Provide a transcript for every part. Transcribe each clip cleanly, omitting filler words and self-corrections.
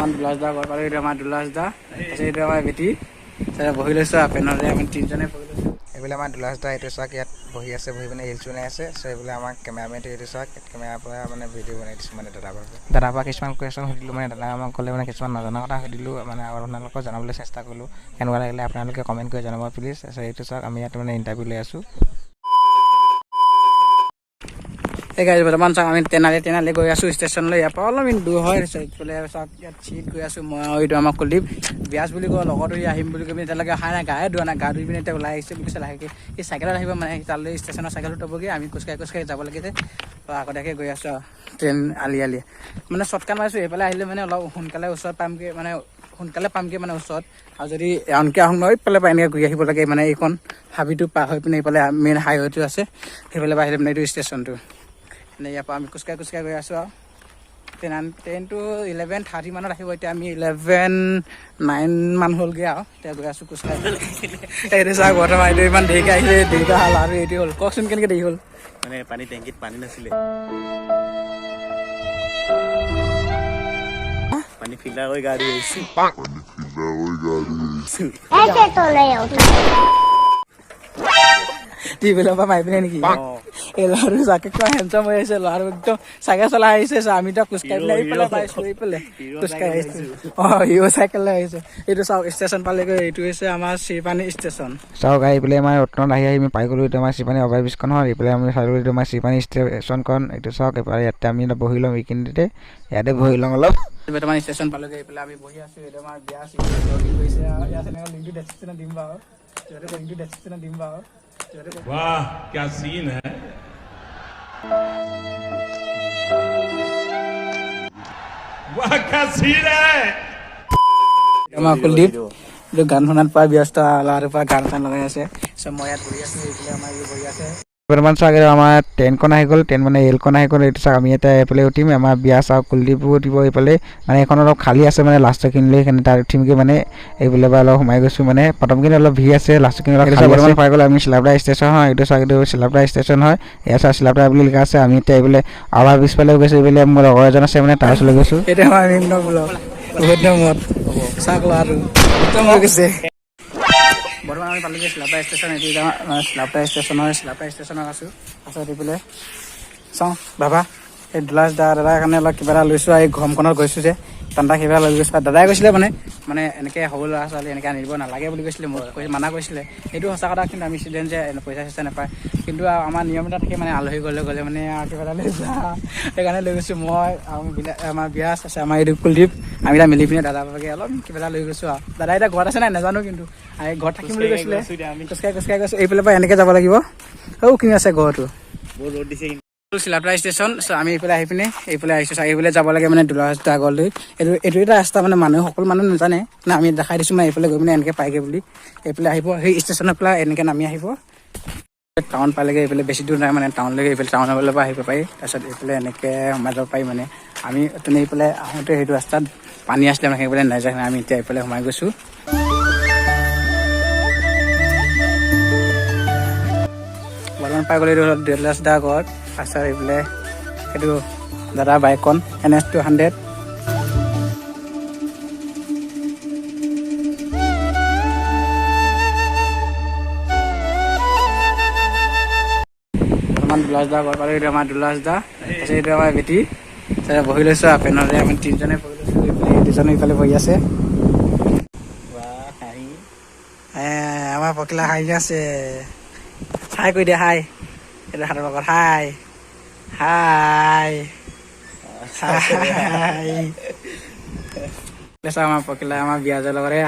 বৰ্তমান দুলাজ দা ঘৰ পালোঁ। এইটো আমাৰ দুলাজ দা, তাৰপিছত এইটো আমাৰ বেটি। তাৰপিছত বহি লৈছোঁ আৰু পেনতে আমি তিনিজনে বহি লৈছোঁ। এইফালে আমাৰ দুলাজ দা এইটো চাওক ইয়াত বহি আছে, বহি পিনে ৰিলচ বনাই আছে। চ' এইফালে আমাৰ কেমেৰামেনটো এইটো চাওক, কেমেৰাৰ পৰা মানে ভিডিঅ' বনাই দিছোঁ মানে দাদাৰ পৰা। দাদাৰ পৰা কিছুমান কুৱেশ্যন সুধিলোঁ, মানে দাদা আমাক ক'লে মানে কিছুমান নজনা কথা সুধিলোঁ, মানে আপোনালোকক জনাবলৈ চেষ্টা কৰিলোঁ। কেনেকুৱা লাগিলে আপোনালোকে কমেণ্ট কৰি জনাব প্লিজ। তাৰপিছত এইটো চাওক আমি ইয়াত মানে ইণ্টাৰভিউ লৈ আছোঁ। এই গাড়ী বৰ্তমান চাওক আমি তেনালি গৈ আছোঁ ষ্টেচনলৈ। ইয়াৰ পৰা অলপ দূৰ হয়। তাৰপিছত এইফালে চাওক ইয়াত চিট গৈ আছোঁ মই আৰু এইটো আমাৰ কুলদীপ ব্যাস বুলি কয়, লগতো আহিম বুলি কৈ পিনে এতিয়ালৈকে অহা নাই। গায়ে ধোৱা নাই, গা ধুই পিনে এতিয়া ওলাই আহিছে বুলি কৈছে। লাহেকৈ সি চাইকেলত আহিব, মানে তালৈ ষ্টেচনৰ চাইকেলত থ'বগৈ, আমি খোজকাঢ়ি খোজকাঢ়ি যাব লাগে যে আগতীয়াকৈ গৈ আছোঁ আৰু ট্ৰেইন আলি আলি মানে শ্বৰ্টকাট মাৰিছোঁ। এইফালে আহিলে মানে অলপ সোনকালে ওচৰত পামগৈ, মানে সোনকালে পামগৈ মানে ওচৰত। আৰু যদি এওঁকে আহোঁ নহয় এইফালে পৰা এনেকৈ ঘূৰি আহিব লাগে, মানে এইখন হাবিটো পাৰ হৈ পিনে এইফালে মেইন হাইৱেটো আছে, সেইফালে পৰা আহিলে মানে এইটো ষ্টেচনটো। মানে ইয়াৰ পৰা আমি খোজকাঢ়ি খোজকাঢ়ি গৈ আছোঁ আৰু ট্ৰেইনটো 11:30 মানত আহিব। এতিয়া আমি 11:09 মান হ'লগৈ আৰু এতিয়া গৈ আছোঁ খোজকাঢ়ি। এইটো চাওক বৰ্তমান এইটো ইমান দেৰিকৈ আহিছে, দেৰিকৈ হ'ল আৰু এইটো হ'ল। কওকচোন কেনেকৈ দেৰি হ'ল? মানে পানী টেংকিত পানী নাছিলে, পানী ফিল্টাৰ কৰি গা ধুই আহিছোঁ। টিউবৱেলৰ পৰা মাৰি পিনে নেকি? এই ল'ৰাটো চাকে কিবা হেণ্ডচাম হৈ আহিছে, ল'ৰাটো একদম চাইকেল চলাই আহিছে। আমি তো খোজকাঢ়ি পেলাই এইফালে পাইছোঁ, এইফালে খোজকাঢ়ি আহিছোঁ। অঁ, হিৰ' চাইকেল লৈ আহিছে। এইটো চাওক ষ্টেচন পালেগৈ। এইটো হৈছে আমাৰ শ্ৰীপানী ষ্টেচন। চাওক এইফালে আমাৰ ৰত্নত আহি আহি আমি পাই গ'লোঁ। এইটো আমাৰ শ্ৰীপানী অভাৰ ব্ৰিজখন হয়। এইফালে আমি চালোঁ এইটো আমাৰ শ্ৰীপানী ষ্টেচনখন। এইটো চাওক এইফালে ইয়াতে আমি বহি ল'ম, এইখিনিতে ইয়াতে বহি লওঁ অলপ। বৰ্তমান ষ্টেচন পালোগৈ, এইফালে আমি বহি আছোঁ। এইটো আমাৰ বিয়া জগিং কৰিছে আৰু ইয়াত এনেকৈ লিংকটো ডেছক্ৰিপশ্যনত দিম বাৰু, লিংকটো ডেছক্ৰিপশ্যনত দিম বাৰু। वाह क्या सीन है, वाह क्या सीन है। আমাৰ কুলদীপ এইটো গান শুনাত পৰা ব্যস্ত, ল'ৰাটোৰ পৰা গান চান লগাই আছে। চ' মই ইয়াত বহি আছোঁ, এইফালে আমাৰ ই বহি আছে। বৰ্তমান চাওক আমাৰ ট্ৰেইনখন আহি গ'ল, ট্ৰেইন মানে ৰেলখন আহি গ'ল। এইটো চাওক আমি এতিয়া এইফালে উঠিম, আমাৰ বিয়া চাওক কুলদীপো উঠিব এইফালে। মানে এইখন অলপ খালী আছে, মানে লাষ্টৰখিনিলৈ সেইকাৰণে তাত উঠিমগৈ। মানে এইফালে পৰা অলপ সোমাই গৈছোঁ, মানে প্ৰথমখিনি অলপ ভিৰ আছে, লাষ্টৰখিনি অলপ খালী আছে। পাই গ'ল আমি চিলাপৰা ষ্টেচন হয়। এইটো চাওক এইটো চিলাপৰা ষ্টেচন হয়। এয়া চাওক চিলাপৰা বুলি লিখা আছে। আমি এতিয়া এইফালে আৱাৰ পিছফালে গৈছোঁ, এইফালে মোৰ লগৰ এজন আছে, মানে তাৰ ওচৰলৈ গৈছোঁ। এইটো আমাৰ নিম্ন ব্লক বহুত দিনৰ মূৰত চাওক ল'ৰাটো একদম হৈ গৈছে। বৰ্তমান আমি পালোগৈ চিলাপৰা ষ্টেচন। এইটো এতিয়া আমাৰ চিলাপৰা ষ্টেচন হয়, চিলাপৰা ষ্টেচনত আছোঁ। তাৰপিছত এইফালে চাওঁ বাবা এই দুলাজ দা দাদাৰ কাৰণে অলপ কিবা এটা লৈছোঁ আৰু এই গৰমখনত গৈছোঁ যে ঠাণ্ডা কিবা এটা লৈ গৈছোঁ। আৰু দাদাই কৈছিলে মানে মানে এনেকৈ সৰু ল'ৰা ছোৱালী এনেকৈ আনিব নালাগে বুলি কৈছিলে, মোক মানা কৰিছিলে। সেইটো সঁচা কথা, কিন্তু আমি ষ্টুডেণ্ট যে পইচা চইচা নাপায়, কিন্তু আমাৰ নিয়ম এটা থাকে মানে আলহী ঘৰলৈ গ'লে মানে কিবা এটা লৈ যোৱা, সেইকাৰণে লৈ গৈছোঁ মই আৰু আমাৰ বিয়াজ আছে, আমাৰ এইটো কুলদীপ, আমি এতিয়া মিলি পিনে দাদা বাবাকে অলপ কিবা এটা লৈ গৈছোঁ। আৰু দাদা এতিয়া ঘৰত আছে নাই নাজানো, কিন্তু ঘৰত থাকিম বুলি কৈছিলে। খোজকাঢ়ি খোজকাঢ়ি গৈছোঁ, এইফালৰ পৰা এনেকৈ যাব লাগিব। ঔ কিনি আছে ঘৰটো চিলাপৰা ষ্টেচন। চ' আমি এইফালে আহি পিনে এইফালে আহিছোঁ। এইফালে যাব লাগে মানে দুলাজ দা ঘৰলৈ। এইটো এটা ৰাস্তা, মানে মানুহ সকলো মানুহ নাজানে, মানে আমি দেখাই দিছোঁ, মানে এইফালে গৈ পিনে এনেকৈ পায়গৈ বুলি। এইফালে আহিব সেই ষ্টেচনৰ পৰা এনেকৈ নামি আহিব, টাউন পালেগৈ। এইফালে বেছি দূৰ নাই, মানে টাউনলৈকে এইফালে টাউনৰ ফালৰ পৰা আহিব পাৰি। তাৰপিছত এইফালে এনেকৈ সোমাই যাব পাৰি। মানে আমি তেনে এইফালে আহোঁতে সেইটো ৰাস্তাত পানী আছিলে, মানে সেইফালে নাযায়, আমি এতিয়া এইফালে সোমাই গৈছোঁ। বৰ্তমান পাই গ'লো এইটো হ'ল দুলাজ দা ঘৰত। তাৰপিছত এইফালে সেইটো দাদা বাইকখন NS 200। বৰ্তমান দুলাজ দা ঘৰ পালোঁ। এইটো আমাৰ দুলাজ দা, তাৰপিছত এইটো আমাৰ বেটি। তাৰপিছত বহি লৈছোঁ আৰু পেনতে আমি তিনিজনে বহি লৈছোঁ। এইফালে দুজনে ইফালে বহি আছে। আমাৰ পখিলা হাঁহি আছে। হাই কৈ দিয়া, হাই, এইটো হাতৰ লগত হাই হাই হাই। আমাৰ পখিলা আমাৰ বিয়াজৰ লগতে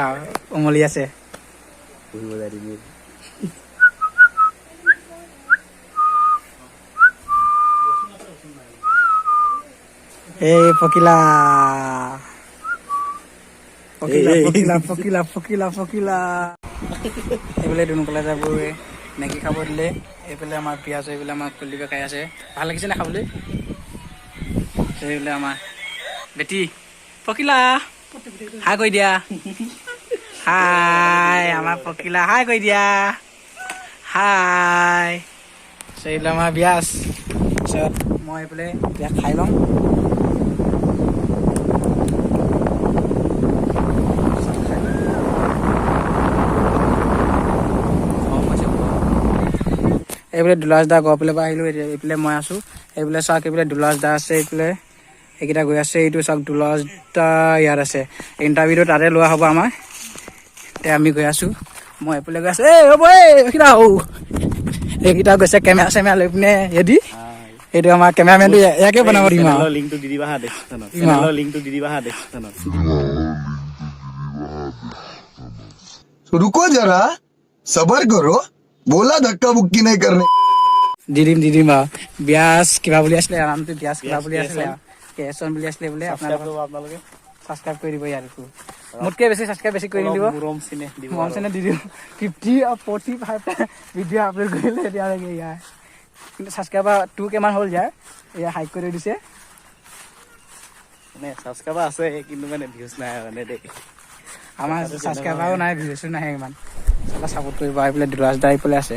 উমলি আছে। এই পখিলা পখিলা পখিলা পখিলা পখিলা পখিলা। এইফালে দুনুকলা যাব মেগী খাব দিলে। এইফালে আমাৰ পিঁয়াজ, এইফালে আমাৰ কুলদীপে খাই আছে। ভাল লাগিছে নে খাবলৈ? এইফালে আমাৰ বেটি পখিলা হাই কৈ দিয়া, হাই, আমাৰ পখিলা হাই কৈ দিয়া, হাই। এইফালে আমাৰ বিয়াজ। তাৰপিছত মই এইফালে এতিয়া খাই ল'ম। এইফালে দুলাজ দা ঘৰ ফালৰ পৰা আহিলোঁ। এতিয়া এইফালে মই আছোঁ। এইফালে চাওক, এইফালে দুলাজ দা আছে, এইফালে এইকেইটা গৈ আছে। এইটো চাওক, দুলাজ দা ইয়াত আছে। ইণ্টাৰভিউটো তাতে লোৱা হ'ব আমাৰ। এতিয়া আমি গৈ আছোঁ, মই এইফালে গৈ আছোঁ। এই হ'ব, এই এইকেইটা, ঔ এইকেইটা গৈছে কেমেৰা চেমেৰা লৈ পিনে। হেদি এইটো আমাৰ কেমেৰামেনটো, ইয়াকে বনাব দিম আৰু। চেনেলৰ লিংকটো দি দিবা হা ডেছক্ৰিপশ্যনত। দিম আৰু। চেনেলৰ লিংকটো দি দিবা হা ডেছক্ৰিপশ্যনত। तो रुको जरा, सबर करो। बोला धक्का बुक्की नहीं करने। দি দিম, দি দিম আৰু। ব্যাস কিবা বুলি আছিলে নামটো, ব্যাস কিবা বুলি আছিলে, কেচন বুলি আছিলে বোলে। আপোনালোকক আপোনালোকে ছাবস্ক্ৰাইব কৰি দিব। ইয়াৰ মোতকৈ বেছি ছাবস্ক্ৰাইব বেছি কৰি নিদিব। মৰম চেনেহ দিব। মৰম চেনেহ দি দিব। 50 45 ভিডিঅ' আপলোড কৰিলে এতিয়ালৈকে ইয়াৰ, কিন্তু ছাবস্ক্ৰাইবাৰ 2K মান হ'ল। ইয়াৰ এয়া হাইক কৰি দিছে। মানে ছাবস্ক্ৰাইবাৰ আছে, কিন্তু মানে ভিউজ নাই মানে দেই। আমাৰ ছাবস্ক্ৰাইবাৰো নাই, ভিউজো নাহে ইমান। অলপ ছাপোৰ্ট কৰিব। আহি পেলাই দুলাজ দা এইফালে আছে।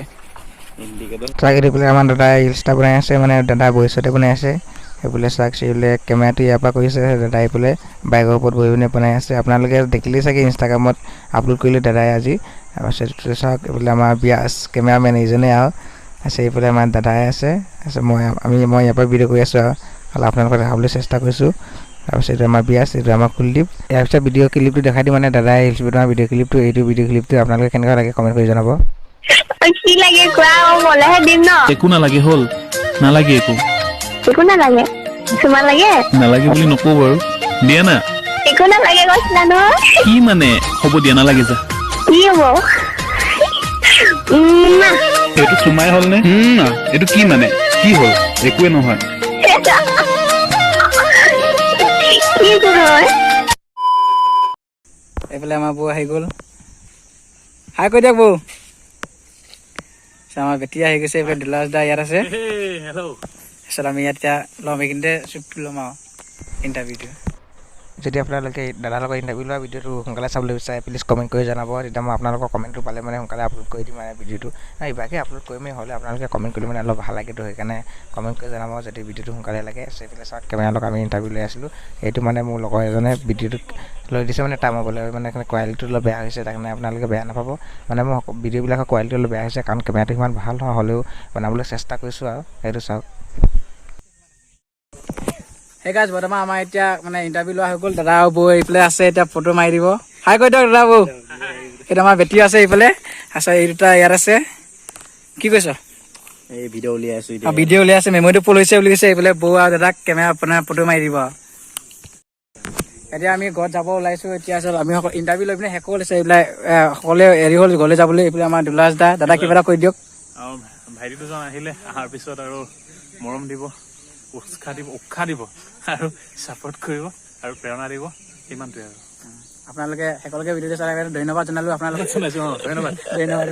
ইণ্ডিকেটৰ। চাওক, এইফালে আমাৰ দাদাই ৰিলচ এটা বনাই আছে, মানে দাদা ভৱিষ্যতে বনাই আছে। সেইফালে চাওক, সেইফালে কেমেৰাটো ইয়াৰ পৰা কৰিছে, দাদাই এইফালে বাইকৰ ওপৰত বহি পিনে বনাই আছে। আপোনালোকে দেখিলেই চাগে, ইনষ্টাগ্ৰামত আপলোড কৰিলে দাদাই আজি। তাৰপাছত চাওক, এইফালে আমাৰ ব্যাস কেমেৰামেন এইজনেই আৰু আছে। এইফালে আমাৰ দাদাই আছে। তাৰপিছত মই ইয়াৰ পৰা ভিডিঅ' কৰি আছোঁ আৰু অলপ আপোনালোকক দেখাবলৈ চেষ্টা কৰিছোঁ। তাৰপিছত এইটো আমাৰ ব্যাস, এইটো আমাৰ কুলদীপ। ইয়াৰ পিছত ভিডিঅ' ক্লিপটো দেখাই দিম, মানে দাদাই ৰিলচ বনোৱা ভিডিঅ' ক্লিপটো। এইটো ভিডিঅ' ক্লিপটো আপোনালোকে কেনেকুৱা লাগে কমেণ্ট কৰি জনাব। কি লাগে কোৱা, মই ক'লেহে দিম ন। একো নালাগে, হ'ল, নালাগে একো। একো নালাগে? চুমা লাগে? নালাগে বুলি নকওঁ বাৰু, দিয়া না। একো নালাগে কৈছিলা নহয়। কি মানে? হ'ব দিয়া, নালাগে যা। কি হ'ব? এইটো চুমাই হ'ল নে? এইটো কি মানে? কি হ'ল? একোৱে নহয়। কি একো নহয়? এইফালে আমাৰ বৌ আহি গ'ল। হাই কৈ দিয়ক বৌ। তাৰপিছত আমাৰ বেটি আহি গৈছে। এইফালে দুলাজ দা ইয়াত আছে। হেল্ল'। তাৰপিছত আমি ইয়াত এতিয়া ল'ম, এইখিনিতে শ্বুটটো ল'ম আৰু ইণ্টাৰভিউটো। যদি আপোনালোকে দাদাৰ লগত ইণ্টাৰভিউ লোৱা ভিডিঅ'টো সোনকালে চাবলৈ বিচাৰে, প্লিজ কমেণ্ট কৰি জনাব। তেতিয়া মই আপোনালোকৰ কমেণ্টটো পালে মানে সোনকালে আপলোড কৰি দিম মানে ভিডিঅ'টো। নাই, ইভাগে আপলোড কৰিমেই, হ'লে আপোনালোকে কমেণ্ট কৰিলে মানে অলপ ভাল লাগেতো, সেইকাৰণে কমেণ্ট কৰি জনাব যদি ভিডিঅ'টো সোনকালে লাগে। সেইফালে চাওক, কেমেৰাৰ লগত আমি ইণ্টাৰভিউ লৈ আছিলোঁ। এইটো মানে মোৰ লগৰ এজনে ভিডিঅ'টো লৈ দিছে, মানে তাৰ মোবাইলত মানে কোৱালিটিটো অলপ বেয়া হৈছে, তাৰ কাৰণে আপোনালোকে বেয়া নাপাব। মানে মোৰ ভিডিঅ'বিলাকৰ কোৱালিটি অলপ বেয়া হৈছে, কাৰণ কেমেৰাটো সিমান ভাল নহয়, হ'লেও বনাবলৈ চেষ্টা কৰিছোঁ আৰু। সেইটো চাওক। সেই গাইজ, বৰ্তমান আমাৰ এতিয়া মানে ইণ্টাৰভিউ লোৱা হৈ গ'ল। দাদা আৰু বৌ এইফালে আছে, এতিয়া ফটো মাৰি দিব। হাই কৈ দিয়ক দাদা, বৌ। এইটো আমাৰ বেটি আছে এইফালে আছে, এই দুটা ইয়াত আছে। কি কৈছ? এই ভিডিঅ' উলিয়াই আছো এতিয়া। ভিডিঅ' উলিয়াই আছে, মেমৰিটো ফুল হৈছে বুলি কৈছে। এইফালে বৌ আৰু দাদাক কেমেৰা আপোনাৰ ফটো মাৰি দিব আৰু। এতিয়া আমি ঘৰত যাব ওলাইছো। এতিয়া আচল আমি ইণ্টাৰভিউ লৈ পিনে শেষ হ'ল। এইবিলাক সকলোৱে হেৰি হ'ল, ঘৰলৈ যাবলৈ। এইফালে আমাৰ দুলাজ দা, দাদা কিবা এটা কৈ দিয়ক। আৰু ভাইটি দুজন আহিলে, অহাৰ পিছত আৰু মৰম দিব, উৎসাহ দিব, উৎসাহ দিব আৰু ছাপৰ্ট কৰিব আৰু প্ৰেৰণা দিব, সিমানটোৱে আৰু। আপোনালোকে সকলোকে ভিডিঅ'টো চাই কাৰণে ধন্যবাদ জনালো আপোনালোকক। জনাইছোঁ, অঁ, ধন্যবাদ। ধন্যবাদ।